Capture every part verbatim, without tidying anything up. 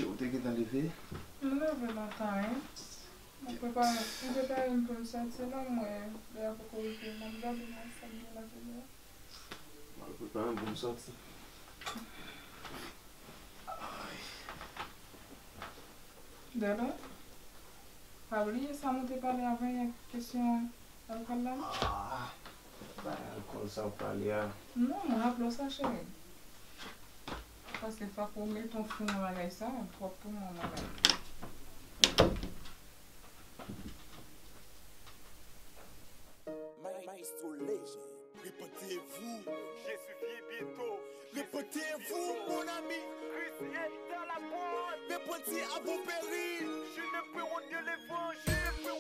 Ou te gentan leve? M leve lontan, wi. Mwen prepare, m prepare m pou m soti la, m wè lè a poko rive, m ap gade nan sa m gen la toujou. M al prepare m pou m soti. Dèlè, pa bliye sa nou te pale avan yè, kesyon alkòl la. Ah, bay alkòl sa w pale a. Non, mwen raple w sa, cheri. Paske fòk ou met yon fen nan bagay sa, twòp pou mwen, bagay. Maestro Legend. Repentez-vous. Jésus vient bientôt. Repentez-vous, mon ami. Christ est dans la porte. Repentez avant périr. Je ne peux honte de l'évangile.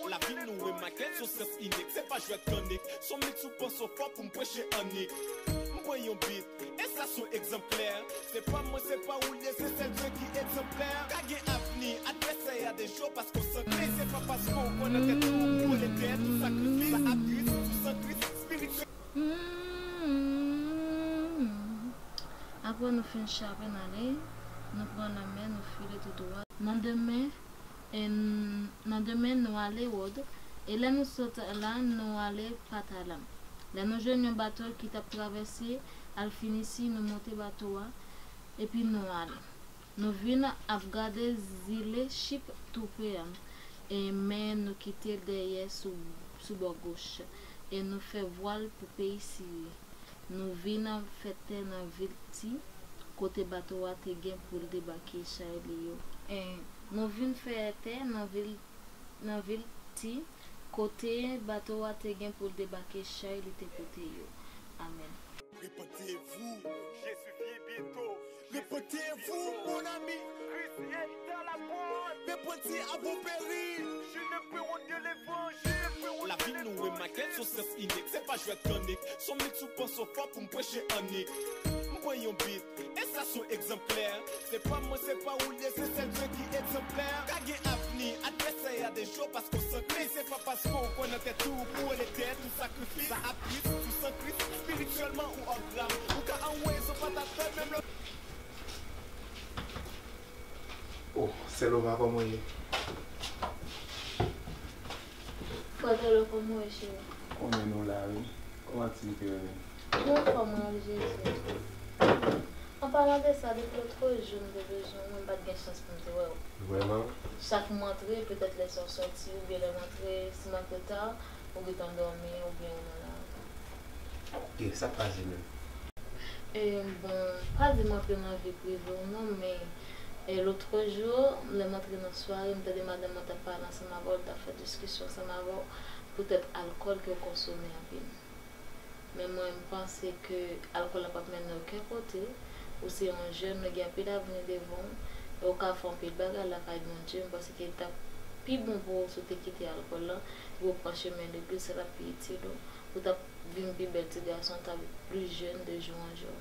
Lavi nou e makèt, se yon syans inik, se pa jwèt kannik. Se yon mit sou panse fò pou m preche annik. M pran yon bit, e sa se yon egzanplè. Se pa mwen, se pa ou l ye, se sèl Dye ki egzanplè. Ka gen avni, advèsè a de jo, paske w san kle, se pa paske w kwè nan tèt ou, ou rele tèt ou sakrifis. Sa ap tris, ou san Kris, espirityèl. Hmm. Apre nou fin chape n ale, nou pran lanmè, nou file tou dwat. Nan demen, e n-, nan demen nou ale Wòd, e lè nou sot la, nou ale Patalan. Lè nou jwenn yon bato ki t ap travèse al Finisi, nou monte bato a, epi nou ale. Nou vin ap gade zile Chip tou pre a, e men nou kite l dèyè sou, sou bò goch, e nou fè vwal pou peyi Siri. Nou vin fè tè nan vil Ti, kote bato a te gen pou l debake chay li yo. E nou vin fè tè nan vil, nan vil Ti, kote bato a te gen pou l debake chay li te pote yo. Amèn. Repentez-vous. Jésus vient bientôt. Repentez-vous, mon ami. Christ est dans la porte. Repentez avant périr. Je ne peux honte de l'évangile. Lavi nou e makèt, se yon syans inik, se pa jwèt kannik. Se yon mit sou panse fò pou m preche annik. M pran yon bit, e sa se yon egzanplè. Se pa mwen, se pa ou l ye, se sèl Dye ki egzanplè. Ka gen avni, advèsè a de jo, paske w san kle. Se pa paske w kwè nan tèt ou, ou rele tèt ou sakrifis. Sa ap tris, ou san Kris, espirityèlman ou an gram. Ou ka anwo rezon pa ta fè menm lè. Oh, Selova, kòman w ye? Frè Dolo, kòman w ye, cheri? Kòman nou la, wi? Kòman aktivite yo menm? Mwen anfòm, wi, ak Jezi. An palan de sa, depi lòt jou m te bezwen w, mwen m pa t gen chans pou m te wè w. Vrèman? Chak m antre, petèt lè sa w sòti, oubyen lè m antre, si m antre ta, ou gentan dòmi, oubyen ou nan lari. Ok, sa k pase menm? E, bon, pa di m antre nan vi prive w non, men, e, lòt jou, lè m antre nan sware, m tande madanm mwen t ap pale ansanm avè w, l t ap fè diskisyon ansanm avè w, poutèt alkòl ke w konsome anpil. Men mwen, m panse ke alkòl la p ap mennen w okenn kote. Ou se yon jèn, ou gen anpil avni devan w, e w ka fè anpil bagay lakay Bondye. M panse ke l t ap pi bon pou ou si w te kite alkòl lan, epi w pran chemen legliz, sa t ap pi itil ou. Ou t ap vin pi bèl ti gason, w t ap pli jèn de jou an jou.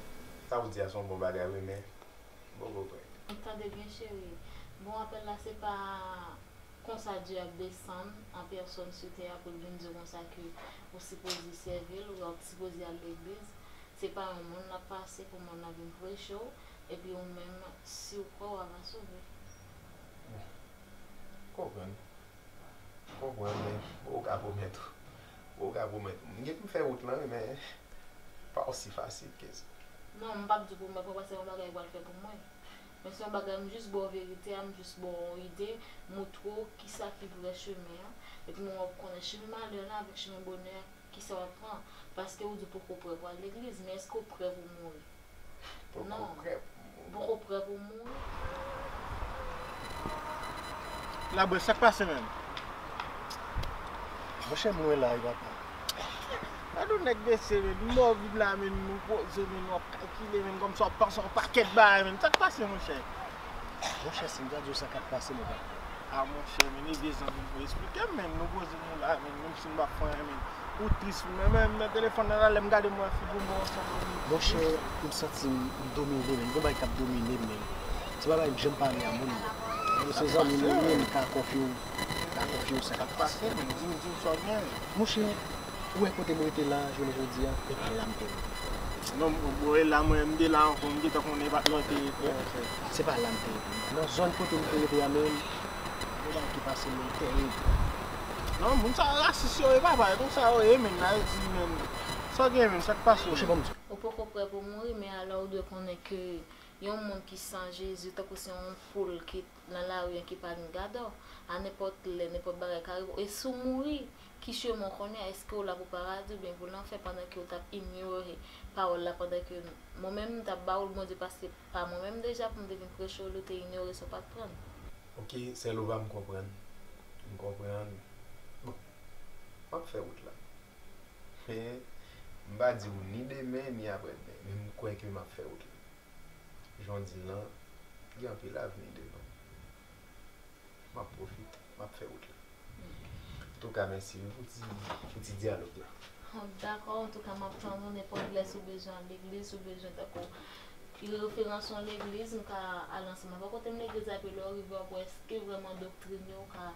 Sa w di a se yon bon bagay, wi, men m poko prè. M tande byen, cheri. Bon, apèl la, se pa konsa Dye ap desann an pèsòn sou tè a pou l vin di w konsa ke ou sipoze sèvi l, ou ap sipoze al legliz. Se pa yon moun l ap pase pou moun nan vin preche w, epi ou menm, si w kwè, w ava sove. Konprann. Konprann, men ou ka pwomèt ou. Ou ka pwomèt. M gen pou m fè wout lan, wi, men pa osi fasil ke sa. Non, m p ap di w pwomèt mwen, paske se yon bagay ou pral fè pou mwen. Men se yon bagay, m jis ba w verite a, m jis ba w yon ide, montre w kisa ki vrè chemen an. Epi mwen, w ap konnen chemen malè la avèk chemen bonè a, kisa w ap pran. Paske ou di w poko prè pou al legliz, men èske w prè pou mouri? Poko prè pou mouri. Non. Poko prè pou mouri. Labwè, sa k pase menm? Monchè, m wè la, wi, papa. Gade yon nèg mesye, men, m ba w vib la, men, nou poze, men, w ap kalkile, men, kòmsi w ap panse yon pakèt bagay, men. Sa k pase, monchè? Monchè, si m ta di w sa k ap pase, men, papa. A, monchè, men, e vye zanmi m, esplike m, men, nou poze nou la, men, menm si m pa fè anyen, men, ou tris, men, men, men, telefòn nan la, lè m gade m wè figi w, m wè w sanble yon moun. Monchè, m santi m domine, men, gon bagay k ap domine m, men, se pa bagay m janm pale a moun, men, se zanmi m, men, m ka konfye w, m ka konfye w sa k ap pase. Sa k pase, men, di m, di m sa w gen. Monchè, ou wè kote m rete la, jounen jodi a, e pa la m te ye. Non, m, bon, e la, mwen, m te la ankò, m gentan konnen pa, lè w te ye, frè. Se pa la m te rete. Nan zòn kote m te rete a menm, yon bagay ki pase menm tèrib. Non, moun sa yo rasis yo ye, papa, e konsa yo ye, menm, Ayiti, menm. Sa w gen, menm, sa k pase w, menm? Monchè, ban m di w. Ou poko prè pou mouri, men alò ou dwe konnen ke yon moun ki san Jezi, tankou se yon poul ki nan lari an ki pa gen gadò, a nenpòt lè, nenpòt bagay ka rive w. E si w mouri, ki chemen w konnen? Èske w la pou paradi oubyen pou lanfè pandan ke w t ap inyore pawòl la, pandan ke mwen menm m t ap ba w l, Bondye pase pa mwen menm deja pou m te vin preche w li, ou te inyore sa w pa t pran l? Ok, sè Lova, m konprann. M konprann. Bon, m ap fè wout la. Men, m pa di w ni demen, ni aprèdemen, men m kwè ke m ap fè wout la. Jan w di l lan, gen anpil avni devan. M ap pwofite, m ap fè wout la. Antouka, mèsi wi pou ti, pou ti dyalòg la. Dakò, antouka, m ap tann ou nenpòt lè si w bezwen al legliz, si w bezwen tankou referans yon legliz, m ka al ansanm avè w. Kote m legliz la, epi lè w rive, w ap wè èske vrèman doktrin yo, w ka,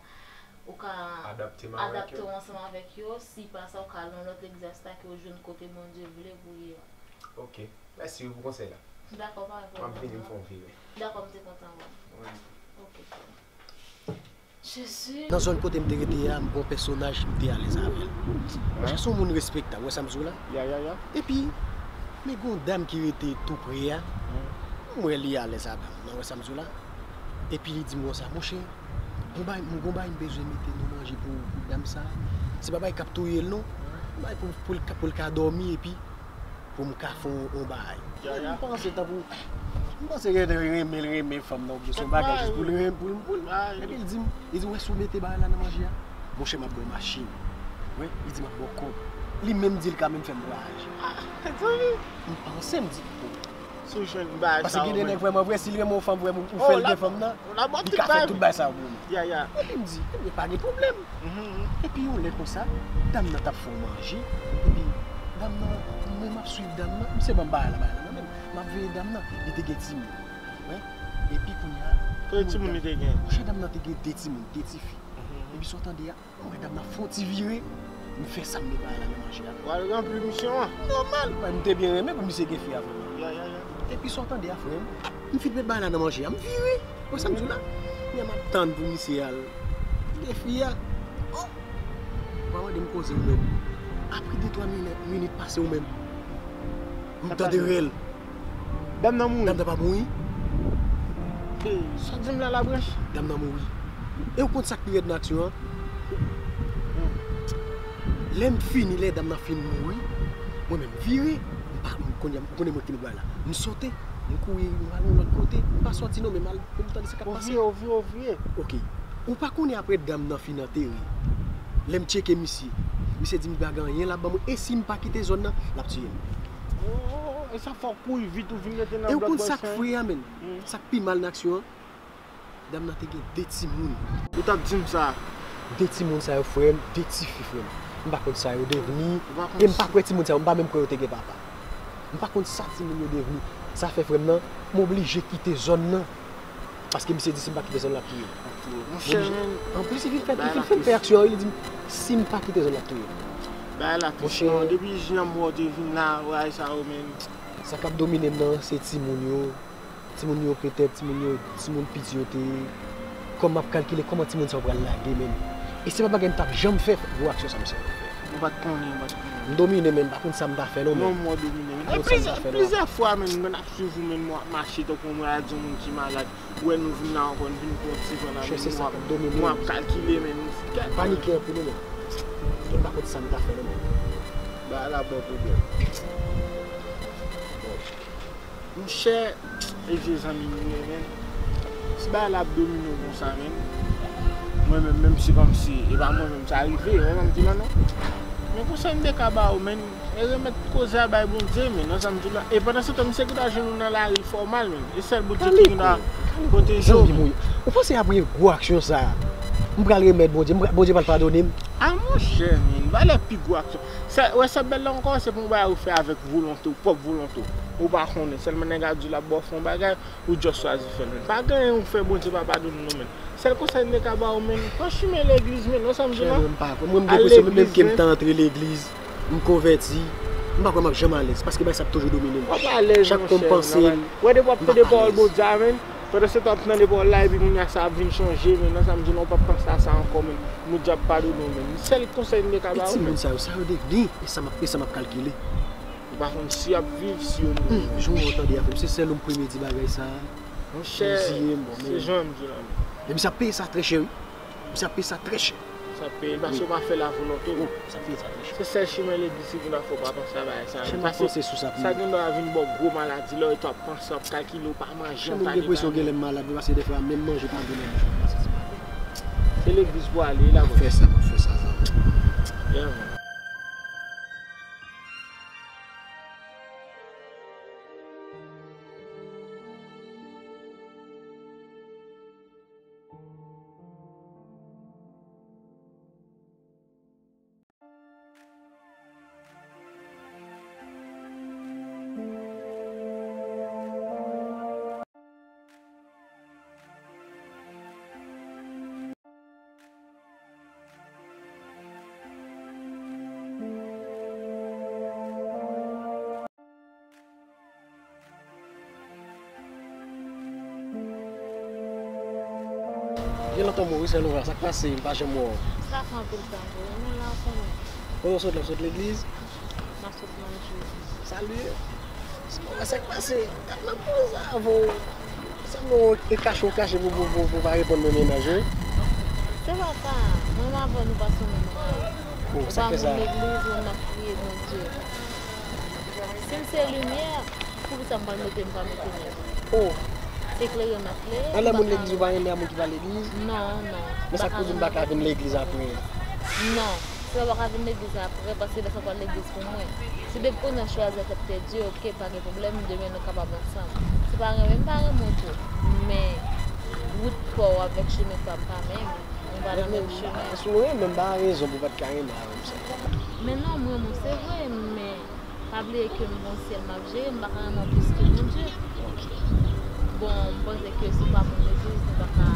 ou ka adapte m avèk yo, adapte w ansanm avèk yo. Si pa sa, w ka al nan lòt legliz, astake w jwenn kote Bondye vle pou w ye a. Ok. Mèsi wi pou konsèy la. Dakò, pa gen pwoblèm. M ap vini, m fè yon vire. Dakò, m te kontan wè w. Wi. Ok, frè. Jezi. Nan zòn kote m te rete a, m gen yon pèsonaj m te alèz avè l. Monchè, se yon moun respektab, ou wè sa m di w la? Ya, ya, ya. Epi, men gen yon dam ki rete tou pre a. M wè li alèz a dam nan, ou wè sa m di w la? Epi li di m konsa, monchè, gon bay, m gon bay m bezwen mete nan manje pou, pou dam sa. Se pa bay k ap touye l non. Bay pou, pou l ka, pou l ka dòmi epi pou m ka fè yon, yon bagay. Ya, ya. M panse tankou, m panse gen renmen l renmen fanm nan, oubyen se yon bagay jis pou l renmen, pou l, pou l. Epi l di m, li di m, wè si w mete bagay la nan manje a, monchè, m ap ba w machin. Wi, li di m ap ba w kòb. Li menm di l ka menm fè m vwayaje. Ah, zanmi. M panse, m di, oh. Si w jwenn bagay sa yo, paske gen de nèg vrèman vre, si l renmen yon fanm vrèman, ou fè l gen fanm nan, li ka fè tout bagay sa yo pou ou. Ya, ya. Epi m di, ebyen, pa gen pwoblèm. Epi yon lè konsa, dam nan t ap fè yon manje, epi dam nan, mwen m ap swiv dam nan, misye ban m bagay la, bagay la nan men m, m ap veye dam nan, li te gen timoun. Wi. Epi kounye a, kote timoun li te gen? Monchè, dam nan te gen de timoun, de tifi. Epi sa w tande a, mwen wè dam nan fè yon ti vire, m fè sa m met bagay la nan manje a. W al ranpli misyon an. Nòmal, mwen, m te byen renmen pou misye gen fi a vrèman. Ya, ya, ya. Epi sa w tande a, frè m, m fin met bagay la nan manje a, m vire. Wè sa m di w la? Kounye a m ap tann pou misye al gen fi a. Oh! Ou pa mande m koze ou menm. Apre de twa minit, minit pase ou menm. M tande rèl. Dam nan mouri. Dam nan pa mouri. Sa w di m la, Labranch? Dam nan mouri. E ou konn sa k pi rèd nan aksyon an? Lè m fini, lè dam nan fin mouri, mwen menm vire, m pa, m konnen, m konnen mwen ki met bagay la. M sote, m kouri, m al yon lòt kote, m pa sòti non, men m al pou m tande sa k ap pase. Ou vire, ou vire, ou vire. Ok. Ou pa konnen apre dam nan fin antere. Lè m tcheke misye, misye di m pa gen anyen l ap ban mwen. E si m pa kite zòn nan, l ap tiye m. Oh, e sa fè w kouri vit, ou vin rete nan blòk bòy sa. E ou konn sa k fre a, menm? Sa k pi mal nan aksyon an? Dam nan te gen de timoun. Ou t ap di m sa? De timoun sa yo, frè m, de tifi, frè m. M pa konn sa yo devni. E m pa kwè timoun sa yo, m pa menm kwè yo te gen papa. M pa konn sa timoun yo devni. Sa fè, frè m nan, m oblije kite zòn nan. Paske misye di si m pa kite zòn nan, l ap touye m. Monchè, men. Anplis, li fin fè, li fin fè aksyon an, li di m, si m pa kite zòn nan, l ap touye m. Bagay la tris, non. Depi jan m wè w te vin la, bagay sa yo, men. Sa k ap domine m nan, se timoun yo. Timoun yo petèt, timoun yo, timoun piti yo te, kòm m ap kalkile kòman timoun sa yo pral lage menm. E se pa bagay m t ap janm fè, gwo aksyon sa misye fè. Ou pa t konnen, ou pa t konnen. M domine men m pa konn sa m ta fè non men. Non, mwen domine men. E plizyè, plizyè fwa men, mwen ap swiv ou men, mwen ap mache tankou mwen a di yon moun ki malad. Ou wè nou vin la ankò, nou vin pran ti van la men, mwen ap kalkile men. M panike anpil wi men. E m pa konn sa m ta fè non men. Bagay la ba w pwoblèm. Monchè, e vye zanmi nou ye, men. Si bagay la ap domine w konsa, men. Mwen menm, menm si kòmsi, e pa mwen menm sa rive, ou wè sa m di la, non? Men konsèy m te ka ba ou, men, e remèt koze a bay Bondye, men, ou wè sa m di la. E pandan se tan, misye gentan jwenn ou nan lari fòmal, men. E sèl Bondye ki gentan pwoteje w, men. Ou panse apre gwo aksyon sa a, m pral remèt Bondye, m pra-, Bondye pral padone m? A, monchè, men, valè pi gwo aksyon. Sa, wè sa bèl la ankò, se pa yon bagay ou fè avèk volonte w, pwòp volonte w. Ou pa konnen, sèlman nèg la di w l ap ba w fè yon bagay, ou just chwazi fè l. Men pa gen anyen ou fè Bondye pa padone w non, men. Sèl konsèy m te ka ba w, men, pran chimen legliz, men, ou wè sa m di la? Mwen, m pa, mwen, m gen enpresyon menm ke m ta antre legliz, m konvèti, M pa kwè m ap janm alèz, paske bagay sa ap toujou domine m. W ap alèz, monchè. Chak kou m panse, m ap alèz. W ap tande pawòl Bondye a, menm. Pandan se tan w ap tande pawòl la, epi kounye a sa ap vin chanje, menm nan sa m di w la, w p ap panse a sa ankò, menm. Bondye ap padone w, menm. Sèl konsèy m te ka ba w, menm. E timoun sa yo, sa yo devni, e sa m ap, e sa m ap kalkile. Ou pa konn si y ap viv, si yo mouri. Hmm, jan w tande a, frè m, se sèl ou m premye di bagay sa a. Monchè, se jan m di w la, menm. Depi sa peye sa trè chè, wi. Misye ap peye sa trè chè. Sa peye l, paske w pa fè lavolonte w. Oh, misye ap peye sa trè chè. Se sèl chimen legliz ki vin ap fè w pa panse a bagay sa. Paske sa gen dwa vin ba w gwo maladi, lè w ret w ap panse, w ap kalkile, w pa manje, w pa li pa li. Gen enpresyon gen lè m malad, wi, paske dèfwa menm manje pa gen nan bouch mwen, paske se pa. Se legliz pou ale, la. Fè sa, fè sa, sa. Yeah, man. Gen lontan m wè w wi, sè Lova, sa k pase? M pa janm wè w. Sa fè anpil tan vre, men la w konnen. Kote w sot la? W sot legliz? M ap sot manje. Salye. Sè Lova, sa k pase? Gad nan poz la avè w. Sanble w e kache w kache pou, pou, pou, pou pa reponn nan mennaj ou. Se pa sa. Mwen avè w nou pa sou menm rang. Oh, sa k fè sa? Ou pa moun legliz, ou n ap priye Bondye. Si m se limyè, poukisa m pral mete m pa mete nèg? Oh. Se klere m ap klere. Anlè moun legliz ou pa renmen a moun ki pa legliz? Non, non. Men sa k pou di m pa ka vin legliz apre? Non. Se pa pa ka vin legliz apre, paske lè sa pral legliz pou mwen. Si depi kounye a w chwazi aksepte Dye, oke, pa gen pwoblèm, demen nou kapab ansanm. Si pa renmen m, pa renmen w tou. Men, wout pa w avèk chemen pa m pa menm. Nou pa nan menm chemen. Si w renmen m, pa rezon pou w pa t ka renmen avè m sèlman. Men non, m renmen w, se vre, men pa bliye ke m gon syèl m ap jere, m pa ka renmen w plis ke Bondye. Bon, m panse ke si w pa moun legliz, nou pa ka.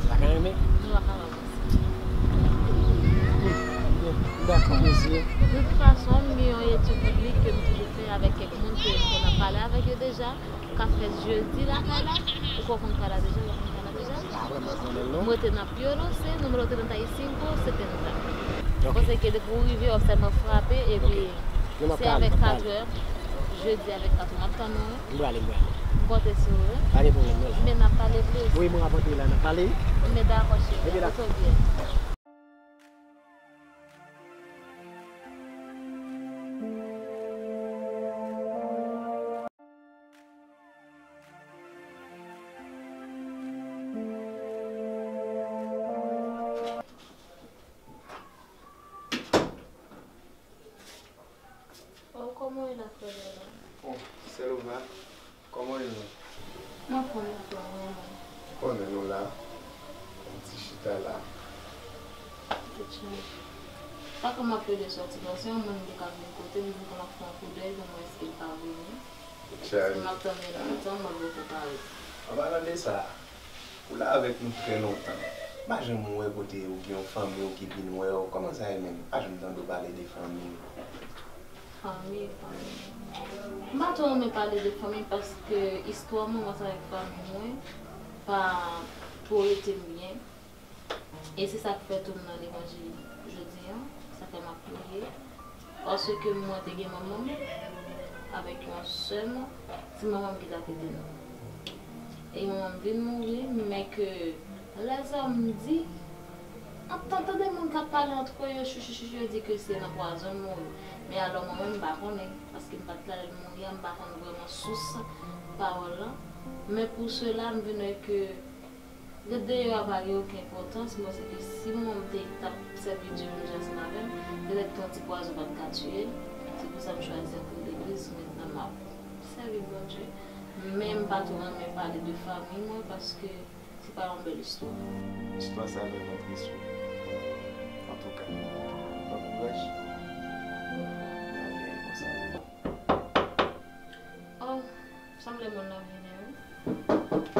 Pa ka renmen? Nou pa ka avanse. Dakò, mèsi. De tout fason, m gen yon etid biblik ke m toujou fè avèk kèk moun ke m konn ap pale avèk yo deja. K ap fèt jedi lakay la. Ou kwè w konn kay la deja? Ou pa konn kay la deja? Pa vrèman konnen l non. M rete nan Pio Doce, nimewo trenta y cinco setenta. Ok. Mwen panse ke depi w rive, w ap sèlman frape, epi se avèk katrè, jedi avèk katrè, m ap tann ou. M prale, m prale. M konte sou ou, wi. Pa gen pwoblèm, non. Men n ap pale plis. Wi, mwen ap antre la, n ap pale. Men dakò, cheri. Epi la. Poze w byen. Oh, kòman w ye la, frè Bèla? Oh, sè Lova, kòman w ye menm? M anfòm, m anfòm, wi, mwen. Konnen nou la, yon ti chita la. Tout chanje. Pa kòman m ap plede sòti, non, se yon moun ki ka vin kote m, vin kòman fè yon koudèy pou m wè èske l ka vini. Chay. M ap tann li lontan, mwen poko parèt. An palan de sa, ou la avèk nou trè lontan. M pa janm wè kote ou gen yon fanmi w ki vin wè w. Kòman sa ye menm? M pa janm tande w pale de fanmi w. Fanmi, fanmi. M pa twò renmen pale de fanmi paske istwa mwen, mwen se avèk fanmi mwen pa twò rete m byen. E se sa k fè tou m nan levanjil jodi a, sa fè m ap plore. Paske mwen te gen manman m avèk yon sè m, se manman m ki t ap ede nou. E manman m vin mouri, men ke lèzòm di, ap tande moun k ap pale antre yo, chouchouchou, yo di ke se nan pwazon l mouri. Men alò mwen menm, m pa konnen, paske m pa t la lè l mouri a, m pa konn vrèman sous pawòl lan. Men pou sela, m vin wè ke lè deyò a pa gen okenn enpòtans, m panse ke si manman m te t ap sèvi Dye menm jan ansanm avè m, petèt ke yon ti pwazon pa t ka tiye l. Se pou sa m chwazi antre legliz, mentnan m ap sèvi Bondye. Men m pa twò renmen pale de fanmi mwen paske se pa yon bèl istwa. Istwa sa vrèman tris, wi. Antouka, pran kouraj. N ap genyen konsa. Oh, sanble moun nan vini, wi.